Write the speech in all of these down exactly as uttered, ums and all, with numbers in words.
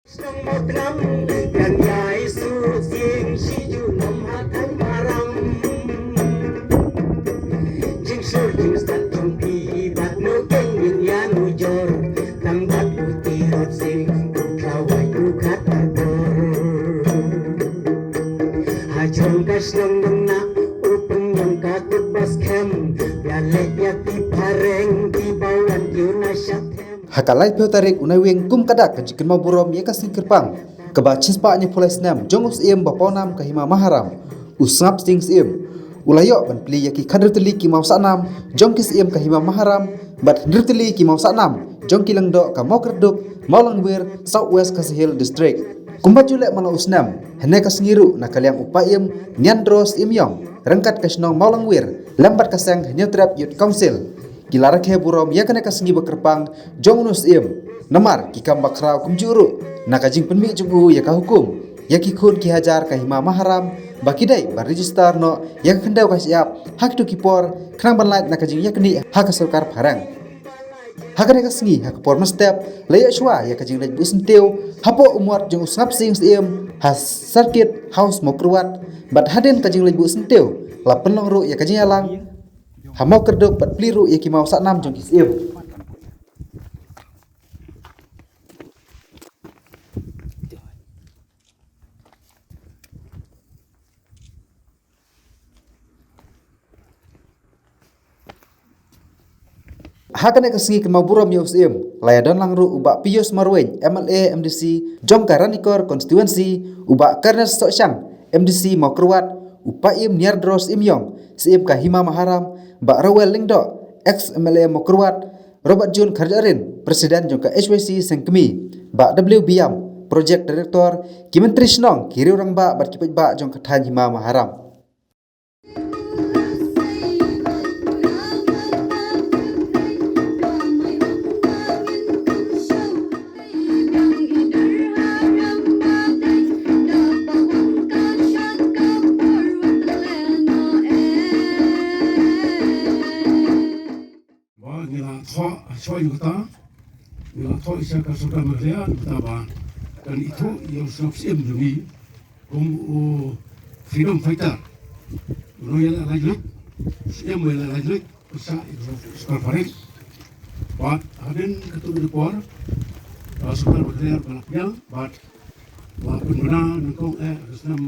Shnong Mawtngam, kan ïai shu sing shi junom ha thaiñ Maharam. Jingshlur jingstad jong phi bad no keiñ ngin ïanujor, tang bad u Tirot Sing, u Khlawait u Khat Arbor. Ha jrong ka shnong Nongna, u pynjong ka kut ba skhem, ïa leh ïa ki phareng, ki ba wan ki u na shah them. Ha ka laiphew tarik u Naiwieng kum ka dak ka jingkynmaw burom ïa ka sngi kyrpang kaba shispah hynñiewphew lai snem jong u Syiem ba pawnam ka Hima Maharam, u Sngap Sing Syiem, u la ïoh ban plie ïa ki khathynriew tylli ki mawsaknam jong ki Syiem ka Hima Maharam bad hynriew tylli ki mawsaknam jong ki Lyngdoh ka Mawkyrduk, Mawlangwir, South West Khasi Hills District. Kumba ju leh man la u snem, hynne ka sngi ruh na ka liang u Paiem Niandro Syiem Ïong, ryngkat ka shnong Mawlangwir lem bad ka seng Hynñiewtrep Youth Council, ki la rakhe burom ïa kane ka sngi ba kyrpang jong u Syiem. Namar ki kam ba khraw kumjuh ruh na ka jingpynmih jong u ïa ka hukum ïa ki khun ki hajar ka Hima Maharam ba ki dei ban register noh ïa ka khyndew ka shyiap ha kito ki por, khnang ban lait na ka jingïaknieh ha ka sorkar phareng. Ha kane ka sngi, ha ka por mynstep, la ïoh shuwa ïa ka jingleit buh syntiew hapoh u mot jong u Sngap Sing Syiem ha Circuit House Mawkyrwat, bad hadien ka jingleit buh syntiew la pynlong ruh ïa ka jingïalang ha Mawkyrduk bad plie ruh ïa ki mawsaknam jong ki Syiem. Ha kane ka sngi kynmaw burom ïa u Syiem, la ïadon lang ruh u Bah Pius Marwein, M L A M D C jong ka Ranikor Constituency, u Bah Kyrnes Sohshang, M D C Mawkyrwat, u Paiem Niandro Syiem Ïong, Syiem ka Hima Maharam, Bah Rowell Lyngdoh, ex M L A Mawkyrwat, Robert June Kharjahrin, President jong ka H Y C Sengkmie, Bah W Biam, Project Director, ki Myntri Shnong, ki Riew Rangbah bad ki paidbah jong ka thaiñ Hima Maharam. Ba ngi la thoh shuwa ïa kata, ngi la thoh sha ka sorkar Meghalaya, kata ba kan ithuh ïa u Sngap Syiem jong ngi kum u freedom fighter. U nongïaleh laitluid, Syiem u ïaleh laitluid, pyrshah ïa ka sorkar phareng. Bad hadien katto katne por, ka sorkar Meghalaya ka la pdiang bad la pynbna nyngkong eh ka snem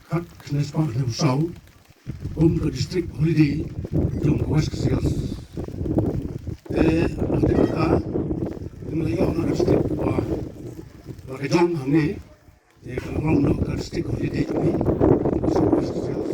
khatkhyndai spah hynñiewphew saw kum ka district holiday jong ka West Khasi Hills. Te ha kata ka daw ngi la ïoh na ka district ba, ba ka jong hangne, te ka long noh ka district holiday jong ngi jong ka West Khasi Hills.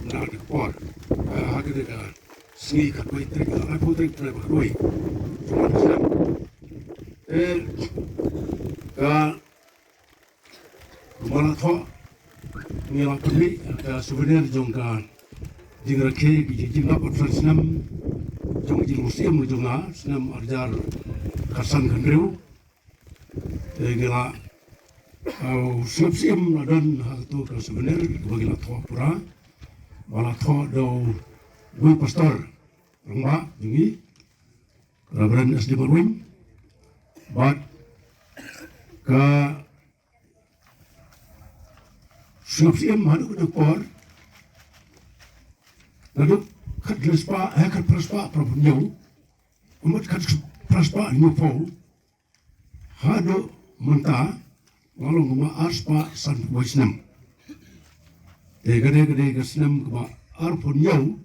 Na ka por, eh, ha kane ka sngi khatwei tarik, eh, laiphew tarik u bnai ba khatwei jong ka snem. Te ka Kumba la thoh, ngi la pynmih ka souvenir jong ka jingrakhe ki jingdap arphew san snem jong ka jinglong Syiem jong nga, snem arhajar khatsan khathynriew. Te ngi la, uh, u Sngap Syiem la don ha kato ka souvenir kaba ngi la thoh pura, ba la thoh da uwei u pastor rangbah jong ngi, Reverend S D Marwein, bad ka Sngap Syiem haduh kane ka por, naduh khatkhyndai spah, eh, khatphra spah phra phew hynñiew, mut khatphra spah hynñiewphew, haduh mynta, nga long kumba arspah sanphew wei snem. Te ka dei, ka dei ka snem kaba arphew hynñiew,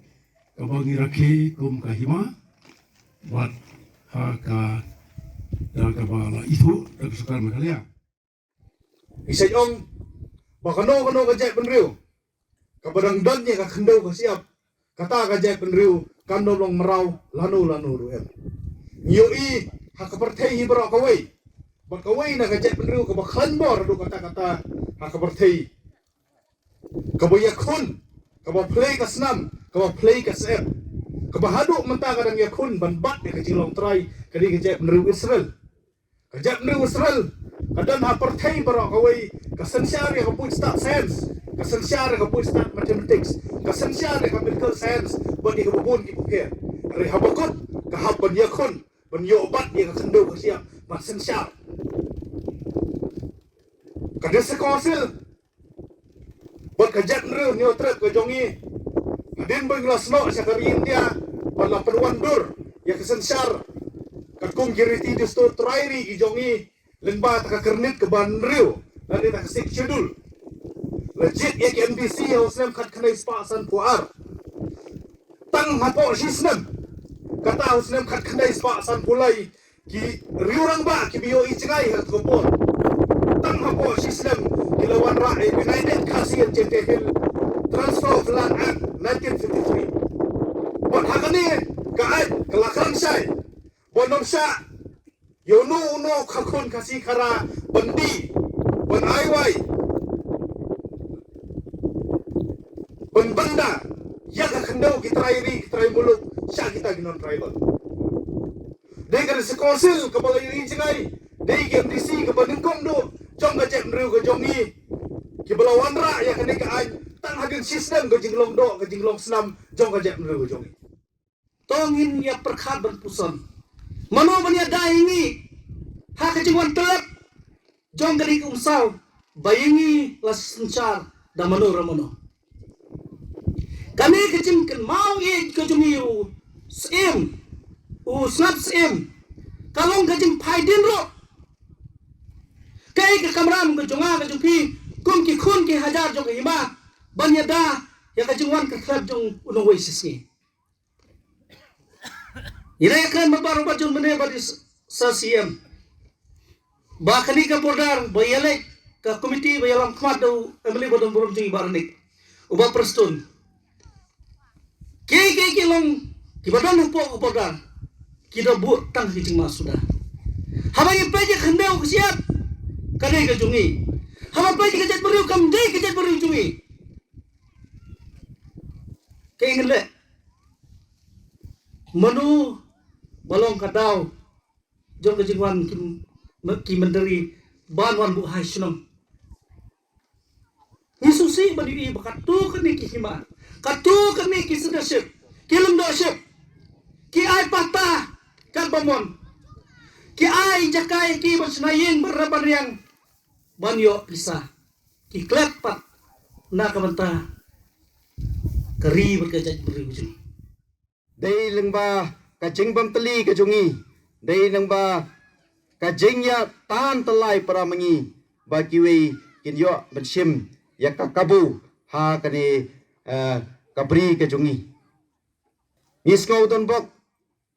kaba ngi rakhe kum ka hima, bad ha ka, da kaba la ithuh da ka sorkar Meghalaya. Ngi sa ong ba kano kano ka jaitbynriew kaba dang don ïa ka khyndew ka shyiap, kata ka jaitbynriew kan ym long mraw lano lano ruh em. Ngi ïohi ha ka pyrthei hi baroh kawei, bad kawei na ka jaitbynriew kaba khlaiñ bor haduh katta katta ha ka pyrthei, kaba ïakhun, kaba plie ka snam, kaba plie ka syep, kaba haduh mynta ka dang ïakhun ban bat ïa ka jinglong trai, ka dei ka jaitbynriew Israel. Ka jaitbynriew Israel ka don ha pyrthei baroh kawei ka synshar ïa ka buit stad science, ka synshar ïa ka buit stad mathematics, ka synshar ïa ka medical science bad ïa kiba bun kiba pher. Hynrei haba kut ka hap ban ïakhun, ban ïoh bat ïa ka khyndew ka shyiap ban synshar. Ka District Council bad ka jaitbynriew Hynñiewtrep ka jong ngi, hadien ba ngi la snoh sha ka ri India bad la pynwandur ïa ka synshar katkum ki riti dustur trai ri ki jong ngi, lyngba ta ka kyrnit kaba hynriew lane ta ka Sixth Schedule, la jied ïa ki M D C ha u snem khatkhyndai spah sanphew ar. Tang hapoh shi snem, kata u snem khatkhyndai spah sanphew lai, ki riew rangbah kiba ïohi jngai ha kata ka por. Tang hapoh shi snem ki la wanrah ïa United Khasi and Jaintia Hills Transfer of Land Act nineteen fifty-three. Bad ha kane ka aiñ ka la kren shai ba ym shah ïa uno uno ka khun Khasi Khara ban die, ban ai wai, ban bynda ïa ka khyndew ki trai ri ki trai muluk sha kita ki non-tribal. Dei ka District Council kaba la ïohi jngai, dei ka M D C kaba nyngkong duh jong ka jaitbynriew ka jong ngi, kiba la wanrah ïa kane ka aiñ tang hadien shi snem ka jinglong doh ka jinglong snam jong ka jaitbynriew ka jong ngi. To ngin ïa pyrkhat ban puson, mano ban ïada ïa ngi ha ka jingwan tyllep jong ka ri ka umsaw, ba ïa ngi la synshar da mano re mano. Kane ka jingkynmaw ïeit ka jong ngi u Syiem, u Sngap Syiem, ka long ka jingphaidien ruh. Kaei ka kamram ka jong nga ka jong phi kum ki khun ki hajar jong ka hima ban ïada ïa ka jingwan kyrkhlad jong u nongwei shisngi? Ngi la ïakren bad baroh bad jong mynne bad i Sir Syiem ba kane ka border ba ïaleh ka komiti ba ïalam khmat da u M L A ba don burom jong ngi Bah Ranik, u Bah Prestone. Kiei kiei ki long kiba don hapoh ka border ki da buh tang ki jingma suda. Haba ngi peit ïa ka khyndew ka shyiap ka dei ka jong ngi. Haba peit ïa ka jaitbynriew kam dei ka jaitbynriew jong ngi. Kaei ngi leh? Mano ba long ka daw jong ka jingwan ki, ki myntri ban wan buh hai shnong? Ngi sngewsih ban ïohi ba katto katne ki hima, katto katne ki sdang ship, ki lyngdoh ship, ki ai patta katba mon, ki ai jaka ïa ki ban shna ïing ban rep ban riang ban ïoh pisa. Ki klet pat na ka bynta ka ri bad ka jaitbynriew jong ngi. Dei lyngba ka jingbymtylli ka jong ngi, dei lyngba ka jingïatan tyllai para ma ngi ba kiwei kin ïoh ban shim ïa ka kabu ha kane, eh, ka bri ka jong ngi. Ngi sngew don bok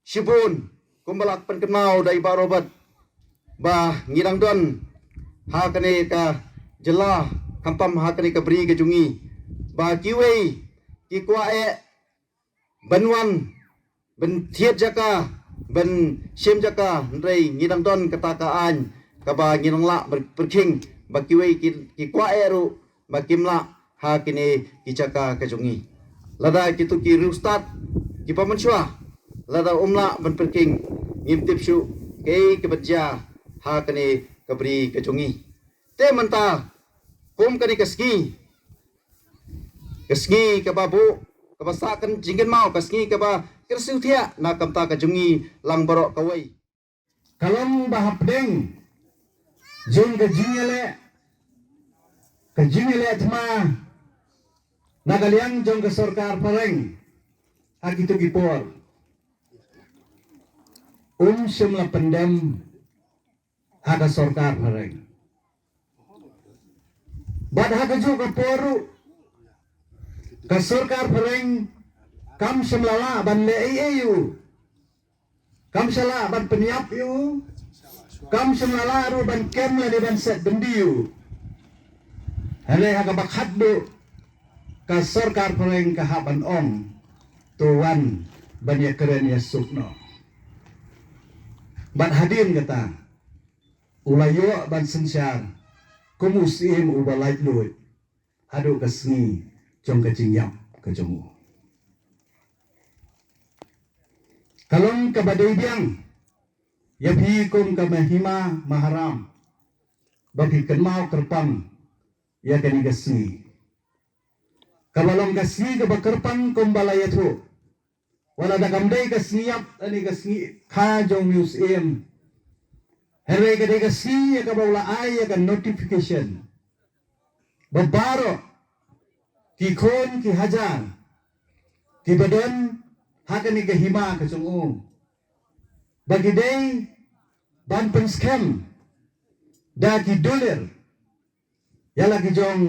shibun kumba la pynkynmaw da i Bah Robert ba ngi dang don ha kane ka jylla, khamtam ha kane ka bri ka jong ngi, ba kiwei ki kwah eh ban wan ban thied jaka, ban shim jaka, hynrei ngi dang don kata ka aiñ kaba ngi dang lah pyrkhing ba kiwei ki, ki kwah eh ruh ba kim lah ha kine ki jaka ka jong ngi. Lada kito ki riewstad kiba mynshuwa lada um lah ban pyrkhing, ngim tip shuh kaei kaban jia ha kane ka bri ka jong ngi. Te mynta kum kane ka sngi, ka sngi kaba buh, kaba sah ka jingkynmaw, ka sngi kaba kyrsiew thiah na ka bynta ka jong ngi lang baroh kawei. Ka long ba hapdeng jong ka jingïaleh, ka jingïaleh thma na ka liang jong ka sorkar phareng ha kito ki por, um shym la pyndem ha ka sorkar phareng. Bad ha kajuh ka por ruh ka sorkar phareng kam shym la lah ban leh ei ei u. Kam shym la lah ban pynïap ïa u. Kam shym la lah ruh ban kem lane ban set byndi ïa u. Hynrei ha kaba khatduh ka sorkar phareng ka hap ban ong, to wan ban ïakren ïasuk noh. Bad hadien kata u la ïoh ban synshar kum u syiem uba laitluid haduh ka sngi jong ka jingïap ka jong u. Ka long kaba dei biang ïa phi kum ka Mahima Maharam ba phi kynmaw kyrpang ïa kane ka sngi, kaba long ka sngi kaba kyrpang kumba la ïathuh. Wat la da kam dei ka sngi ïap lane ka sngi kha jong u syiem, hynrei ka dei ka sngi ïa kaba u la ai ïa ka notification ba baroh ki khun ki hajar ki ba don ha kane ka hima ka jong u, ba ki dei ban pynskhem da ki dulir ïa la ki jong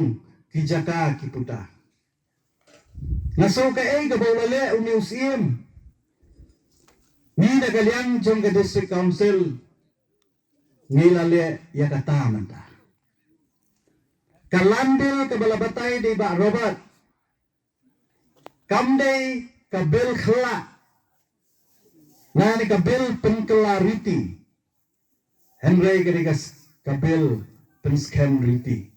ki jaka ki puta. Nga sngew kaei kaba u la leh une u Syiem, ngi na ka liang jong ka District Council ngi la leh ïa kata mynta. Ka Land Bill kaba la batai da i Bah Robert kam dei ka bill khyllah, lane ka bill pynkylla riti, hynrei ka dei ka s-, ka bill pynskhem riti.